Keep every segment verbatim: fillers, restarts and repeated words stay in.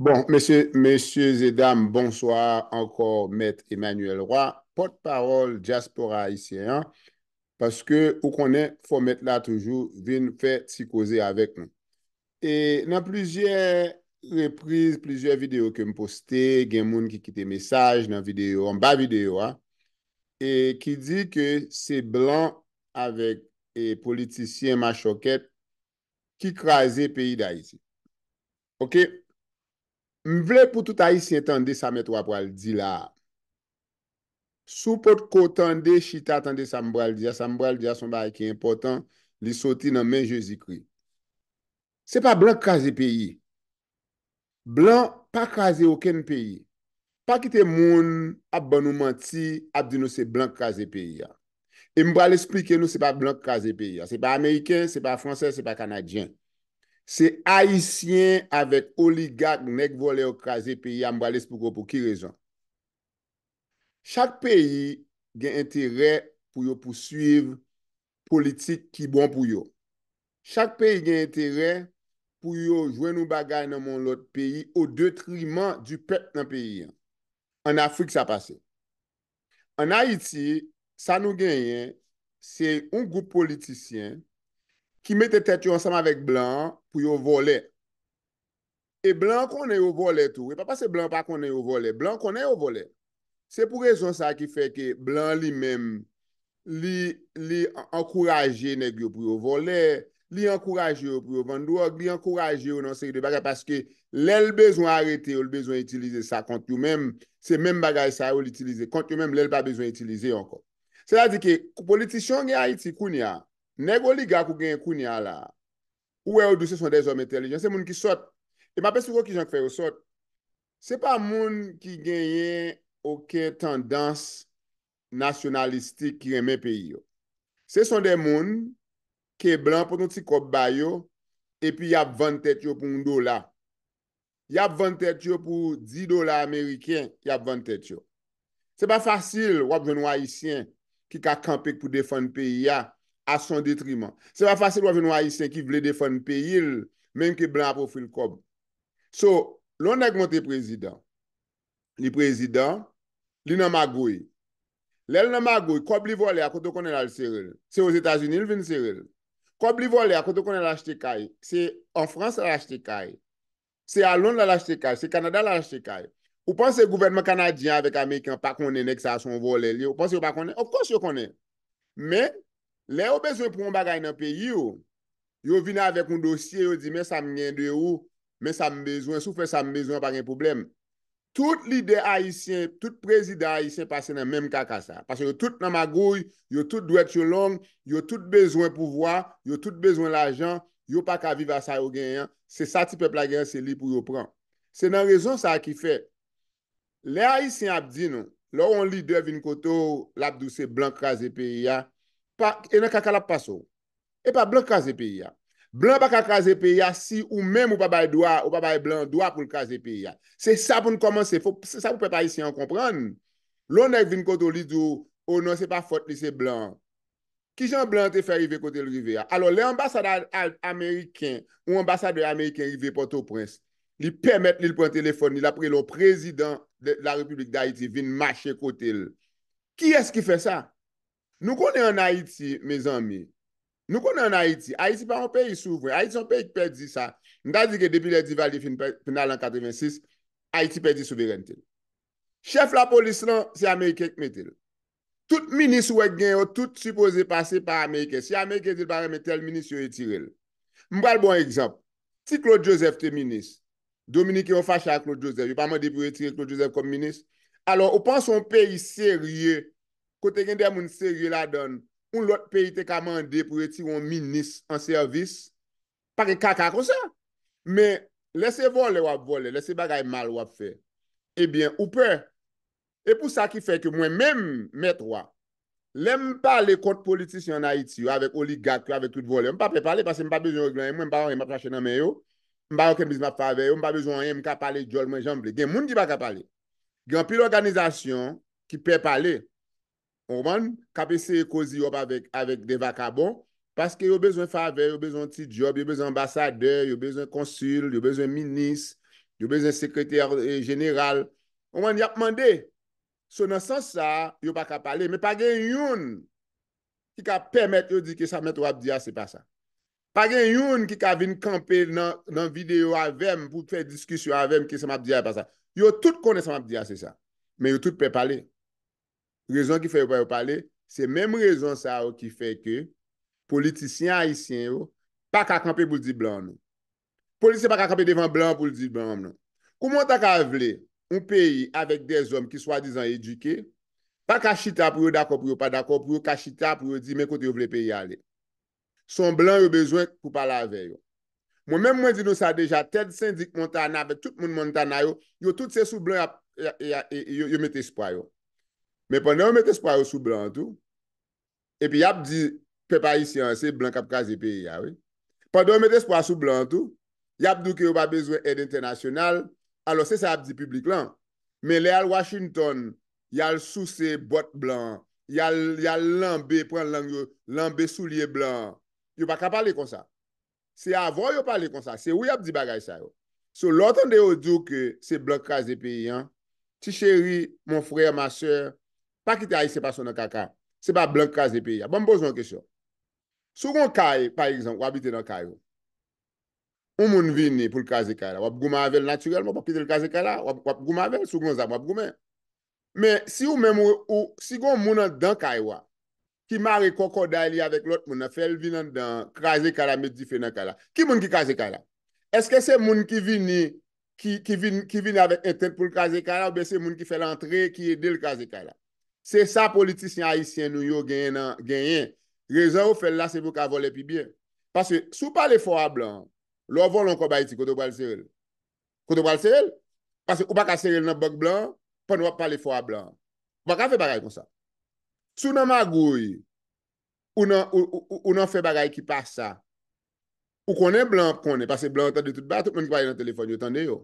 Bon, mesye, mesye e dam, bonswa ankò, Mèt Emmanuel Roy, pòtpawòl dyaspora ayisyen an, paske ou konnen fò mèt la toujou vin fè ti koze avèk nou. E nan plizyè repriz, plizyè videyo ke m poste, gen moun ki kite mesaj nan videyo, anba videyo a, e ki di ke se blan avèk e politisyen machòkèt ki kraze peyi Dayiti. Oke? M vle pou tout Ayisyen tande sa Mèt Roy pral di la a. Si w potko tande, chita tande sa m pral di a, sa m pral di a se yon bagay ki enpòtan, li soti nan men Jezikri. Se pa blan k kraze peyi. Blan pa kraze okenn peyi. Pa kite moun ap ban nou manti, ap di nou se blan k kraze peyi a. E m pral esplike nou se pa blan k kraze peyi a. Se pa ameriken, se pa fransè, se pa kanadyen. Se ayisyen avèk oligak, nèg vòlè yo k kraze peyi a. M pral esplike w pou ki rezon. Chak peyi gen enterè pou yo pouswiv politik ki bon pou yo. Chak peyi gen enterè pou yo jwenn yon bagay nan men yon lòt peyi o detriman di pèp nan peyi an. Ann Afrik, sa pase. Ann Ayiti, sa nou genyen, se yon gwoup politisyen ki mete tèt yo ansanm avèk blan an pou yo vòlè. E blan an konnen yo vòlè tou. E pa paske blan an pa konnen yo vòlè. Blan an konnen yo vòlè. Se pou rezon sa ki fè ke blan an li menm, li, li an- ankouraje nèg yo pou yo vòlè, li ankouraje yo pou yo vann dwòg, li ankouraje yo nan yon seri de bagay paske lè l bezwen arete yo, l bezwen itilize sa kont yo menm, se menm bagay sa yo l itilize kont yo menm lè l pa bezwen itilize yo ankò. Sètadi ke politisyen w gen Ayiti kounye a, nèg oligak ou genyen kounye a la a, ou wè yo di w se son dèzòm entèlijan, se moun ki sòt. E m ap esplike w kijan k fè yo sòt. Se pa moun ki genyen okenn tandans nasyonalistik ki renmen peyi yo. Se son de moun ke blan pote yon ti kòb ba yo, epi y ap vann tèt yo pou yon dola. Y ap vann tèt yo pou dis dola ameriken, y ap vann tèt yo. Se pa fasil w ap jwenn yon Ayisyen ki ka kanpe pou defann peyi a, a son detriman. Se pa fasil w ap jwenn yon Ayisyen ki vle defann peyi l, menm ke blan ap ofri l kòb. So, lè yon nèg monte prezidan, li prezidan, li nan magouy. Lè l nan magouy, kòb li vòlè a, kote w konnen l al sere l? Se Ozetazini l vin sere l. Kòb li vòlè a, kote w konnen l achte kay? Se an Frans l al achte kay. Se a Lond l al achte kay, se Kanada l al achte kay. Ou panse gouvènman kanadyen avèk ameriken an pa konnen nèg sa a se yon vòlè l ye? Ou panse yo pa konnen? Of course yo konnen. Men, lè yo bezwen pran yon bagay nan peyi w, yo vin avèk yon dosye, yo di, men sa m gen de ou, men sa m bezwen, si w fè sa m bezwen an, pa gen pwoblèm. Tout lidè ayisyen, tout prezidan ayisyen pase nan menm kaka sa. Paske yo tout nan magouy, yo tout dwèt yo long, yo tout bezwen pouvwa, yo tout bezwen lajan, yo pa ka viv a sa yo genyen an. Se sa ti pèp la genyen an, se li pou yo pran. Se nan rezon sa a ki fè, lè Ayisyen ap di nou, lè w yon lidè vin kote w, l ap di w se blan k kraze peyi a, pa, e nan kaka l ap pase w. E pa blan k kraze peyi a. Blan pa ka kraze peyi a si ou menm ou pa bay dwa, ou pa bay blan an dwa pou l kraze peyi a. Se sa pou n kòmanse, fò, se sa pou pèp ayisyen an konprann. Lè yon nèg vin kote w, li di w, o non, se pa fòt li, se blan an. Kijan blan an te fè rive kote l rive a? Alò, lè anbasad a- a- ameriken ou anbasadè ameriken rive Pòtoprens, li pèmèt li, l pran telefòn li, l ap rele yon prezidan de la Repiblik Dayiti vin mache kote l. Kiyès ki fè sa? Nou konnen ann Ayiti, mezanmi. Nou konnen ann Ayiti. Ayiti pa yon peyi souvren. Ayiti se yon peyi ki pèdi sa. M ta di ke depi lè Divalye fin, pè- fin ale an katrevensis, Ayiti pèdi souverènte l. Chèf lapolis lan, se ameriken ki mete l. Tout minis ou wè k gen yo, tout sipoze pase pa ameriken. Si ameriken di l pa renmen tèl minis, yo retire l. M pral ba w yon egzanp. Si Claude Joseph te minis, Dominiken yo fache ak Claude Joseph, yo pa mande pou yo retire Claude Joseph kòm minis. Alò, ou panse yon peyi serye, kote gen de moun serye ladan l, yon lòt peyi te ka mande pou retire yon minis an sèvis? Pa gen kaka konsa. Men, lè se vòlè w ap vòlè, lè se bagay mal w ap fè, ebyen, ou pè. E pou sa ki fè ke mwen menm, Mèt Wa, lè m pale kont politisyen ann Ayiti yo, avèk oligak yo, avèk tout vòlè yo, m pa pè pale paske m pa bezwen regle anyen, mwen, m pa gen anyen m ap chache nan men yo, m pa gen okenn biznis m ap fè avè yo, m pa bezwen anyen, m ka pale djòl mwen jan m vle. Gen moun ki pa ka pale. Gen anpil òganizasyon ki pè pale. Ou konprann? K ap eseye koze w avèk, avèk de vakabon, paske yo bezwen favè, yo bezwen yon ti djòb, yo bezwen anbasadè, yo bezwen konsil, yo bezwen minis, Yo bezwen sekretè, eh, jeneral. Ou konprann, y ap mande. So, nan sans sa a, yo pa ka pale. Men pa gen youn ki ka pèmèt yo di ke sa mèt w ap di a, se pa sa. Pa gen youn ki ka vin kanpe nan, nan videyo avè m pou fè diskisyon avè m ke sa m ap di a, e pa sa. Yo tout konnen sa m ap di a, se sa. Men yo tout pè pale. Rezon ki fè yo pa yo pale, se menm rezon sa yo ki fè ke politisyen ayisyen yo pa ka kanpe pou l di blan an non. Politisyen pa ka kanpe devan blan an pou l di blan an non. Kouman w ta ka vle yon peyi avèk dèzòm ki swadizan edike, pa ka chita pou yo dakò, pou yo pa dakò, pou yo ka chita pou yo di men kote yo vle peyi a ale? Se yon blan yo bezwen pou pale avè yo. Mwen menm mwen di nou sa deja, Ted Sendik Montana avèk tout moun Montana yo, yo tout se sou blan y ap, y a- y a- y- yo, yo mete espwa yo. Men pandan yo mete espwa yo sou blan an tou, epi y ap di pèp ayisyen an se blan k ap kraze peyi a, wi. Pandan yo mete espwa sou blan an tou, y ap di w ke yo pa bezwen èd entènasyonal, alò se sa y ap di piblik lan. Men lè y al Washington, y al souse bòt blan an, y al, y al lanbe, pran lang yo, lanbe soulye blan an. Yo pa ka pale konsa. Se avè w yo pale konsa, se ou y ap di bagay sa yo. So, lè w tande yo di w ke se blan k kraze peyi an, ti cheri, mon frè, ma sè, pa kite ayisyen pase w nan kaka. Se pa blan k kraze peyi a. Ban m poze w yon kesyon. Si w gen yon kay, pa egzanp, w abite nan kay ou. Yon moun vini pou l kraze kay la, w ap goumen avè l natirèlman, w p ap kite l kraze kay la, w ap, w ap goumen avè l, si w gen yon zam, w ap goumen. Men si ou menm ou, ou si gen yon moun anndan kay ou a, ki mare kòkòday li avèk lòt moun nan, fè l vin anndan, kraze kay la, met dife nan kay la. Ki moun ki kraze kay la? Èske se moun ki vini, ki, ki vin, ki vini avèk entent pou l kraze kay la, oubyen se moun ki fè l antre, ki ede l kraze kay la? Se sa politisyen ayisyen nou yo genyen nan, genyen. Rezon yo fè l la, se pou yo ka vòlè pi byen. Paske si w pale fò a blan an, lè w vòlè yon kòb Ayiti, kote w pral sere l? Kote w pral sere l? Paske ou pa ka sere l nan bank blan an pandan w ap pale fò a blan an. Ou pa ka fè bagay konsa. Si w nan magouy, ou nan, ou, ou, ou, ou nan fè bagay ki pa sa, ou konnen blan an ap konnen, paske blan an tande tout bagay, tout moun ki pale nan telefòn, yo tande yo.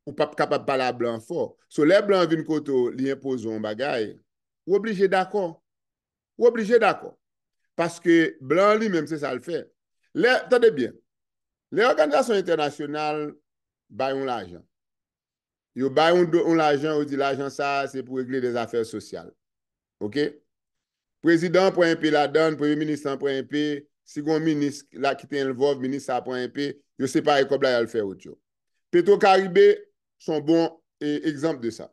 Ou p ap kapab pale a blan an fò. So, lè blan an vin kote w, li enpoze w yon bagay, ou oblije dakò. Ou oblije dakò. Paske blan an li menm, se sa l fè. Lè, tande byen, lè òganizasyon entènasyonal bay yon lajan, yo bay yon, do- yon lajan, yo di lajan sa a, se pou regle de zafè sosyal. Oke? Prezidan an pran enpe ladan l, premye minis lan pran enpe, si gen yon minis la ki te envòlv, minis sa a pran enpe, yo separe kòb la, y al fè wout yo. Petro Caribe se yon bon e, egzanp de sa.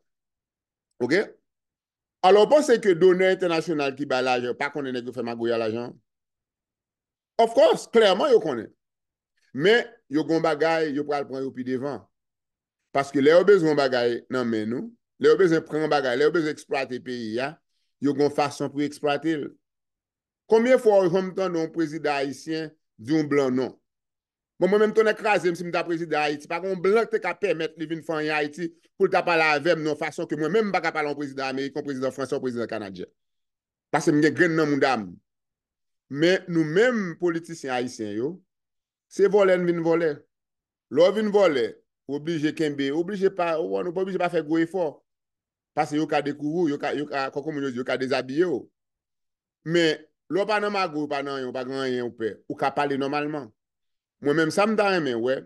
Oke? Alò, w panse ke donè entènasyonal ki bay lajan yo pa konnen nèg yo fè magouy a lajan an? Of course, klèman yo konnen. Men, yo gen yon bagay, yo pral pran yo pi devan. Paske lè yo bezwen yon bagay nan men nou, lè yo bezwen pran yon bagay, lè yo bezwen eksplwate peyi a, yo gen yon fason pou yo eksplwate l. Konbyen fwa w janm tande yon prezidan ayisyen di yon blan non? Bon, mwen menm, tonnè kraze m, si m ta prezidan Ayiti, pa gen yon blan ki te ka pèmèt li vin fè anyen Ayiti pou l ta pale avè m nan yon fason ke mwen menm m pa ka pale yon prezidan ameriken, yon prezidan fransè, yon prezidan kanadyen. Paske m gen grenn nan mouda m. Men nou menm politisyen ayisyen yo, se vòlè n vin vòlè. Lè w vin vòlè, ou oblije kenbe, ou oblije pa, ou, ou pa oblije pa fè gwo efò. Paske yo ka dekouvri w, yo ka, yo ka, kòm moun yo di, yo ka dezabiye w. Men, lè w pa nan magouy, ou pa nan anyen, ou pa gen anyen ou pè, ou ka pale nòmalman. Mwen menm, sa m ta renmen wè,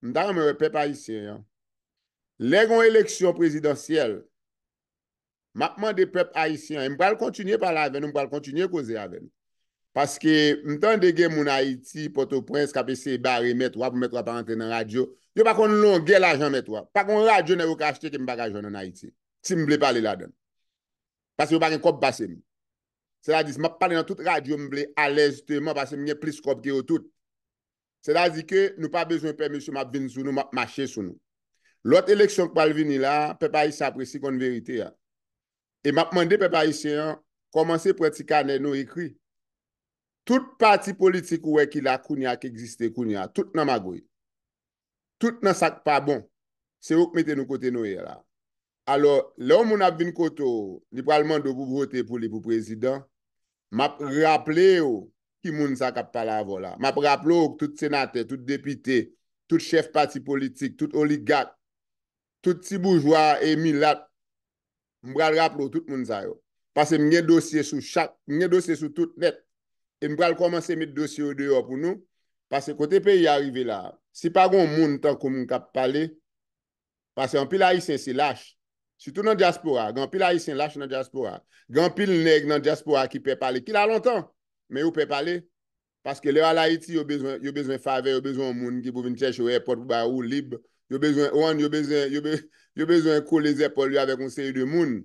m ta renmen wè pèp ayisyen an, lè gen yon eleksyon prezidansyèl, m ap mande pèp ayisyen an, e m pral kontinye pale avè nou, m pral kontinye koze avè nou. Paske m tande gen moun Ayiti, Pòtoprens, k ap eseye bare Mèt Wa pou Mèt Wa pa rantre nan radyo. Yo pa konn longè lajan Mèt Wa. Pa gen yon radyo nèg yo ka achte ke m pa ka jwenn ann Ayiti, si m vle pale ladan l. Paske yo pa gen kòb pase m. Sètadi, m ap pale nan tout radyo m vle alèzteman paske m gen plis kòb ke yo tout. Sètadi ke nou pa bezwen pè, mesye, m ap vin sou nou, m ap mache sou nou. Lòt eleksyon k pral vini la, pèp ayisyen ap resi konn verite a. E m ap mande pèp ayisyen an, kòmanse pran ti kanè nou, ekri. Tout pati politik ou wè ki la kounye a, ki egziste kounye a, tout nan magouy. Tout nan sa k pa bon. Se yo k mete nou kote nou ye la. Alò, lè yon moun ap vin kote w, li pral mande w pou vote pou li pou prezidan, m ap raple w ki moun sa k ap pale avè w la. M ap raple w tout senatè, tout depite, tout chèf pati politik, tout oligak, tout ti boujwa e milat, m pral raple w tout moun sa yo. Paske m gen dosye sou chak, m gen dosye sou tout nèt. E m pral kòmanse met dosye yo deyò pou nou. Paske kote peyi a rive la, Si pa gen yon moun tankou m k ap pale, paske anpil Ayisyen se lach. Sitou nan dyaspora, gen anpil Ayisyen lach nan dyaspora. Gen anpil nèg nan dyaspora ki pè pale, ki la lontan, men yo pè pale. Paske lè yo al Ayiti, yo bezwen, yo bezwen favè, yo bezwen yon moun ki pou vin chèche yo èpòt pou ba yo woulib. Yo bezwen, ou konprann, yo bezwen, yo be-, yo bezwen kole zèpòl yo avèk yon seri de moun.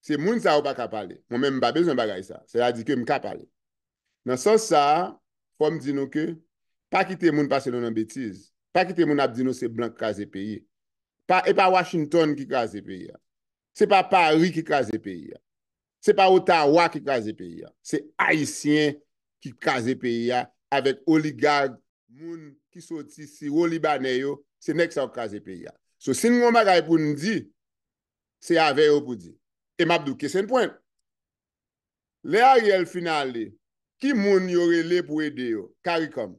Se moun sa yo pa ka pale. Mwen menm, m pa bezwen bagay sa. Sètadi ke m ka pale. Nan sans sa a, fò m di nou ke pa kite moun pase nou nan betiz. Pa kite moun ap di nou se blan k kraze peyi. Pa, e pa Washington ki kraze peyi a. Se pa Paris ki kraze peyi a. Se pa Ottawa ki kraze peyi a. Se Ayisyen ki kraze peyi a avèk oligak, moun ki soti Siwo Libanè yo, se nèg sa yo k kraze peyi a. So, si n gen yon bagay pou n di, se avè yo pou di. E m ap di w case in point. Lè Ariel fin ale, ki moun yo rele pou ede yo? Caricom.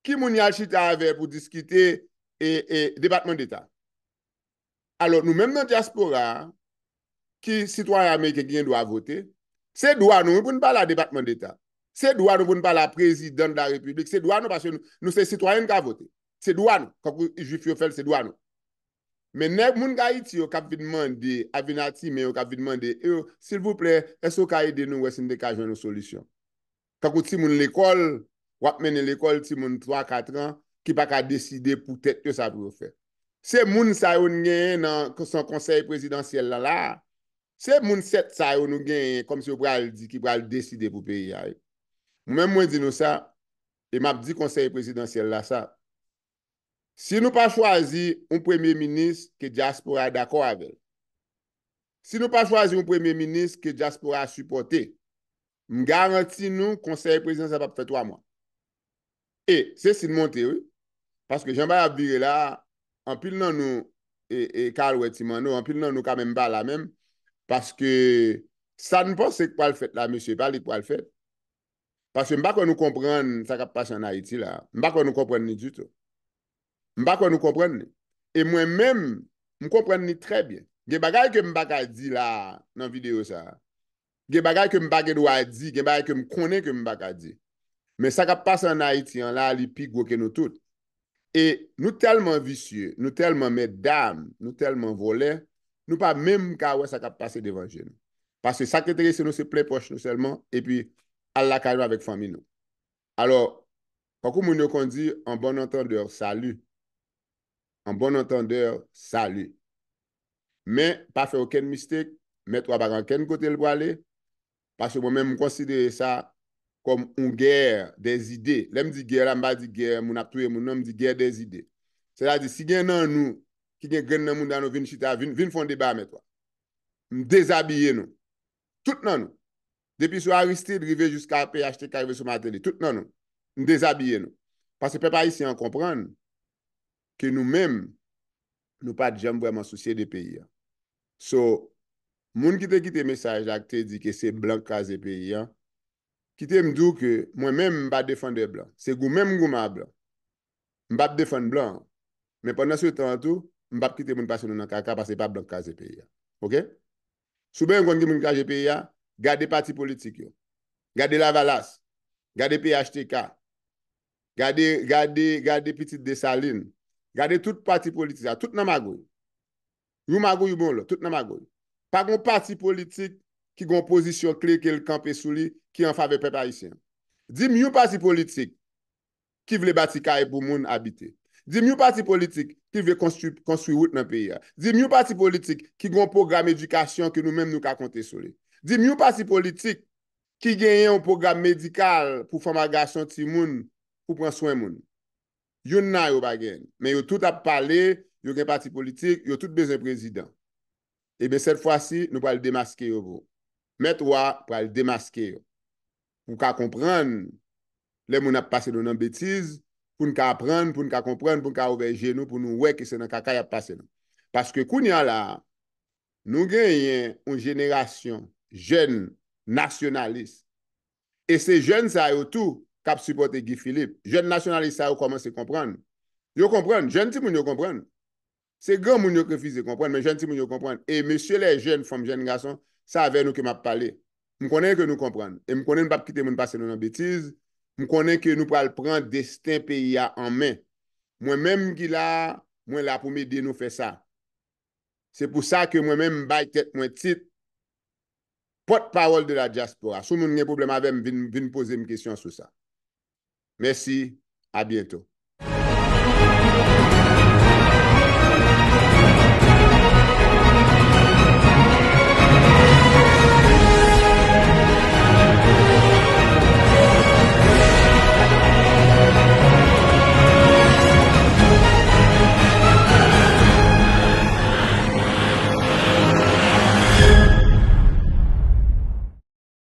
Ki moun y al chita avè pou diskite e, e Depatman Deta? Alò, nou menm nan dyaspora a, ki sitwayen ameriken ki gen dwa vote, se dwa nou wi pou n pale a Depatman Deta. Se dwa nou pou n pale a Prezidan de la Repiblik. Se dwa nou paske nou, nou se sitwayen n ka vote. Se dwa nou. Kankou Jwif yo fè l, se dwa nou. Men nèg moun Ayiti yo k ap vin mande, ap vin atimen yo, k ap vin mande, yo, silvouplè, èske w ka ede nou wè si n te ka jwenn yon solisyon? Kankou timoun lekòl, w ap mennen lekòl timoun twa, kat an, ki pa ka deside pou tèt yo sa pou yo fè. Se moun sa yo n genyen nan, nan konsèy prezidansyèl la, la. Se moun sèt sa yo nou genyen kòmsi yo pral di ki pral deside pou peyi a, wi. Mwen menm, mwen di nou sa, e m ap di konsèy prezidansyèl la sa. Si nou pa chwazi yon premye minis ke dyaspora a dakò avè l, si nou pa chwazi yon premye minis ke dyaspora a sipòte, m garanti nou konsèy prezidansyèl p ap fè twa mwa. E se si n monte, wi. Paske jan bagay ap vire la, anpil nan nou e, e ka al wè Ti Manno, anpil nan nou ka menm pa la menm. Paske sa n panse k pral fèt la, mesye, e pa li k pral fèt. Paske m pa kwè nou konprann sa k ap pase ann Ayiti la. M pa kwè nou konprann li ditou. M pa kwè nou konprann li. E mwen menm, m konprann li trè byen. Gen bagay ke m pa ka di la nan videyo sa a. Gen bagay ke m pa gen dwa di, gen bagay ke m konnen ke m pa ka di. Men sa k ap pase ann Ayiti an la, li pi gwo ke nou tout. E nou tèlman visye, nou tèlman mètdam, nou tèlman vòlè, nou pa menm ka wè sa k ap pase devan je nou. Paske sa k enterese nou se plen pòch nou sèlman, epi al lakay nou avèk fanmi nou. Alò, kankou moun yo konn di, en bon entendeur, salut. En bon entendeur, salut. Men, pa fè okenn mistake, mèt w a pa gen okenn kote l prale, paske mwen menm, m konsidere sa kòm yon guerre des idées. Lè m di guerre la, m pa di guerre moun ap touye moun, non, m di guerre des idées. Sètadi, si gen nan nou ki gen grenn nan mouda nou, vin chita, vin, vin fè yon deba, mèt w a. M dezabiye nou. Tout nan nou. Depi sou Aristide, rive jiska P H T K, rive sou Martelly. Tout nan nou. M dezabiye nou. Paske pèp ayisyen an konprann ke nou menm, nou pa t janm vrèman sousye de peyi a. So, moun ki te kite mesaj la, ki te di ke se blan k kraze peyi a, kite m di w ke mwen menm, m pa defandè blan. Se goumen m goumen a blan. M p ap defann blan an. Men pandan se tan an tou, m p ap kite moun pase nou nan kaka, paske se pa blan k kraze peyi a. Oke? Si w bezwen konn ki moun ki kraze peyi a, gade pati politik yo. Gade Lavalas. Gade P H T K. Gade, gade, gade Pitit Desalin. Gade tout pati politik sa, tout nan magouy. Yon magouy, yon bon lòt, tout nan magouy. Pa gen pati politik ki gen yon pozisyon kle ke l kanpe sou li, ki an favè pèp ayisyen. Di m yon pati politik ki vle bati kay pou moun abite. Di m yon pati politik ki vle konstwi, konstwi wout nan peyi a. Di m yon pati politik ki gen yon pwogram edikasyon ke nou menm nou ka konte sou li. Di m yon pati politik ki genyen yon pwogram medikal pou fanm ak gason, timoun, pou pran swen moun. Youn nan yo pa genyen. Men yo tout ap pale, yo gen pati politik, yo tout bezwen prezidan. Ebyen, sèt fwa si, nou pral demaske yo pou ou. Mèt wa pral demaske yo. Pou w ka konprann, lè moun ap pase nou nan betiz, pou n ka aprann, pou n ka konprann, pou n ka ouvè je nou, pou nou wè ke se nan kaka y ap pase nou. Paske kounye a la, nou genyen yon jenerasyon jèn nasyonalis. E se jèn sa yo tou k ap sipòte Guy Philippe. Jèn nasyonalis sa yo kòmanse konprann. Yo konprann, jèn timoun yo konprann. Se granmoun yo k refize konprann, men jèn timoun yo konprann. E mesye lè jèn, fanm, jèn gason, se avè nou ke m ap pale. M konnen ke nou konprann. E m konnen n p ap kite moun pase nou nan betiz. M konnen ke nou pral pran desten peyi a an men. Mwen menm ki la a, mwen la pou m ede nou fè sa. Se pou sa ke mwen menm m bay tèt mwen tit pòtpawòl de la dyaspora. Si yon moun gen pwoblèm avè m, vin, vin poze m kesyon sou sa. Mèsi, a byento.